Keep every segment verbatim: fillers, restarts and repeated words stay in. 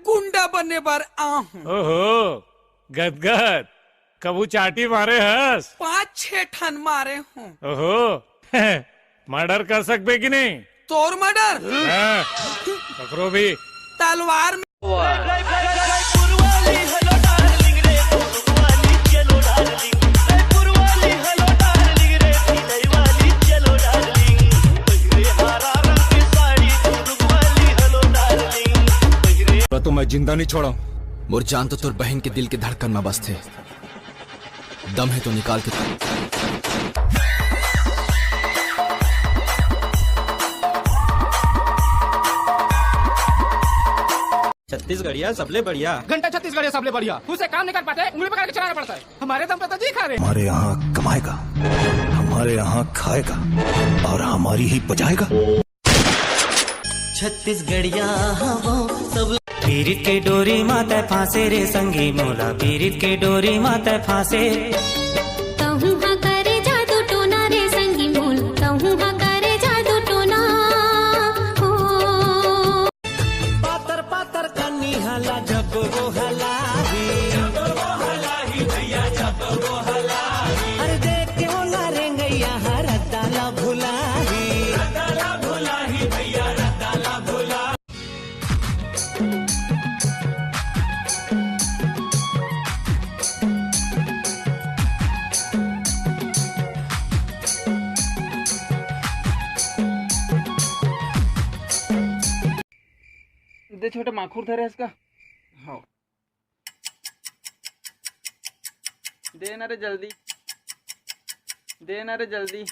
गुंडा बने बर आहूं। ओहो, गदगद, कभू चाटी मारे हस? पांच छह ठन मारे हूं। ओहो, मर्डर कर सकबे कि नहीं? तोर मर्डर? हाँ, ककरो भी। तलवार में। तो मैं जिंदा नहीं छोड़ा। मोर जान तो तोर बहन के दिल के धड़कन में बसथे। दम है तो निकाल के। छत्तीसगढ़िया सबले बढ़िया। घंटा छत्तीसगढ़िया सबले बढ़िया। खुद से काम नहीं कर पाते, उंगली पकड़ के चलाना पड़ता है। हमारे दम पे तो जी खा रहे हैं। हमारे यहाँ कमाएगा, हमारे यहाँ खाएगा और हमारी ही बजाएगा। छत्तीसगढ़िया हवो सब। पीरित के डोरी मा तै फांसे रे संगी मोला, पीरित के डोरी मा तै फांसे। तहूँ हा करे जादू टोना रे संगी मोला, तहूँ हा करे जादू टोना। हो। पातर पातर कनी हला जब वो हलाही। अरे देख के ओला रेंगैया हर दाला भुलाही। दे छोटे माखुर धरे इसका। हाँ। दे ना रे जल्दी, दे ना रे जल्दी।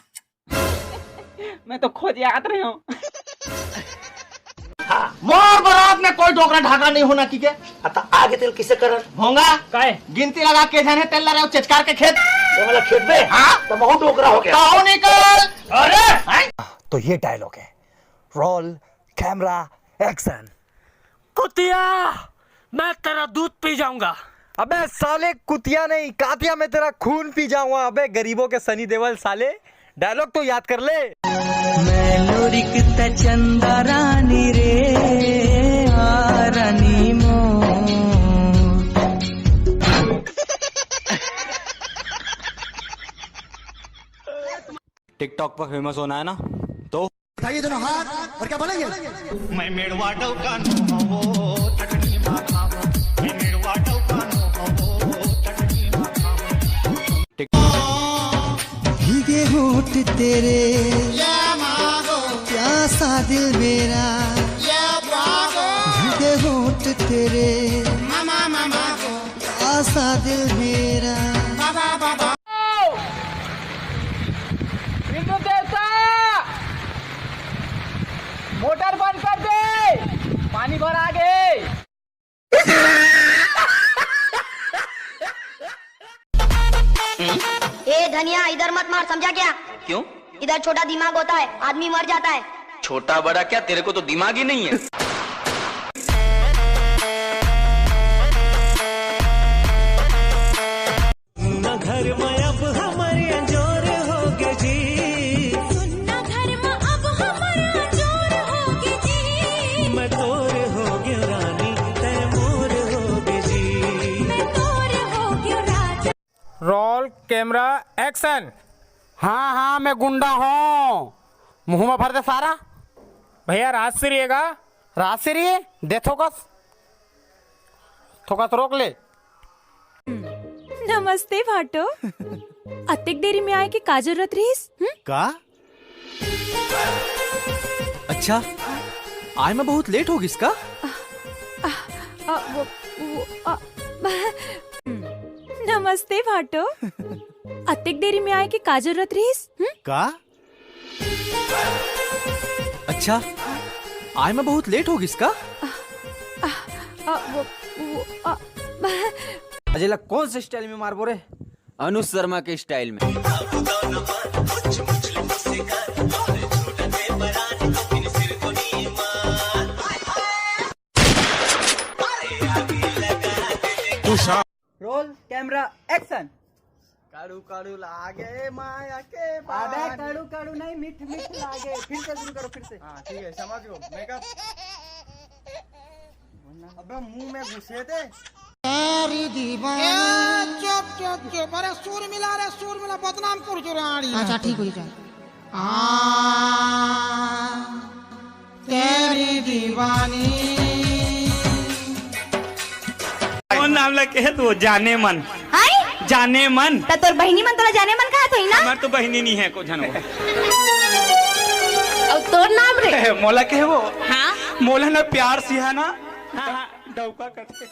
मैं तो खोजे आत रहे हूँ। हाँ, मोर बरात में कोई डोकरा ढाका नहीं होना की के। अता आगे तेल किसे करन? भोंगा। काय? गिनती लगा के जाने तेल ला रहे हो चचकार के खेत। ये वाला खेत में? हाँ। तो बहुत डोकरा हो गया। तो निकल। अरे! हैं? तो ये डायलॉग है। Roll, camera, action. कुतिया, मैं तेरा दूध पी जाऊंगा। अबे साले, कुतिया नहीं, कातिया, मैं तेरा खून पी जाऊंगा। अबे गरीबों के सनी देओल साले, डायलॉग तो याद कर ले। मैं लोरिक त चंदा रानी रे, आ रानी मो। टिकटॉक पर फेमस होना है ना, तो उठाइए दोनों हाथ और क्या बोलेंगे? मैं मेड़वा डौका नो हवो, चटनी माथा हूँ। मैं मेड़वा डौका नो हवो, चटनी माथा हूँ। भीगे होठ तेरे, प्यासा दिल मेरा। भीगे होठ तेरे, प्यासा दिल मेरा। विद्युत देवता, मोटर बंद कर दे, पानी भर आ गए। ए धनिया, इधर मत मार, समझा क्या? क्यों? इधर छोटा दिमाग होता है, आदमी मर जाता है। छोटा बड़ा क्या, तेरे को तो दिमाग ही नहीं है। सुन्ना घर में अब हमर अंजोर होगे जी। सुन्ना घर में अब हमर अंजोर होगे जी। मैं तोर होगे रानी, तै मोर होगे जी। मैं तोर होगे राजा। Role, camera, action. हाँ, हाँ, मैं गुंडा हूँ। मुँह में भर दे सारा। भैया, राजश्री है का? राजश्री है? दे थोकस। थोकस रोक ले। नमस्ते भाटो। अतेक देरी में आए के का जरूरत रहिस? हम्म? का? अच्छा, आए में बहुत लेट हो गिस का? आ, वो, वो, आ, नमस्ते भाटो। अतेक देरी में आए के का जरूरत रहिस? हम्म? का? अच्छा, आए में बहुत लेट हो गिस का? आ, आ, वो, वो, आ, अजय ला कौन से स्टाइल में मारबो रे? अनुज शर्मा के स्टाइल में। Roll, camera, action. काड़ू काड़ू लागे माया के अबे पानी। काड़ू काड़ू नहीं, मीठ मीठ लागे। फिर से शुरू करो, फिर से। हाँ, ठीक है, समझ गो। मेकअप। अबे मुंह में घुसे दे। ए, चुप, चुप, चुप। अरे सुर मिला रे, सुर मिला, बदनाम कर जो रे आड़ी। अच्छा, ठीक हो जाए। तेरी दीवानी। कौन नाम लेके है तू? जाने मन। हाय? जाने मन। त तोर बहिनी मन तोला जाने मन कहा थोई ना? हमार तो बहिनी नहीं है, को झन वो। अउ तोर नाम रे? मोला के वो? हाँ? मोला ना प्यार सिहा ना। हाँ, हाँ। डौका कथे।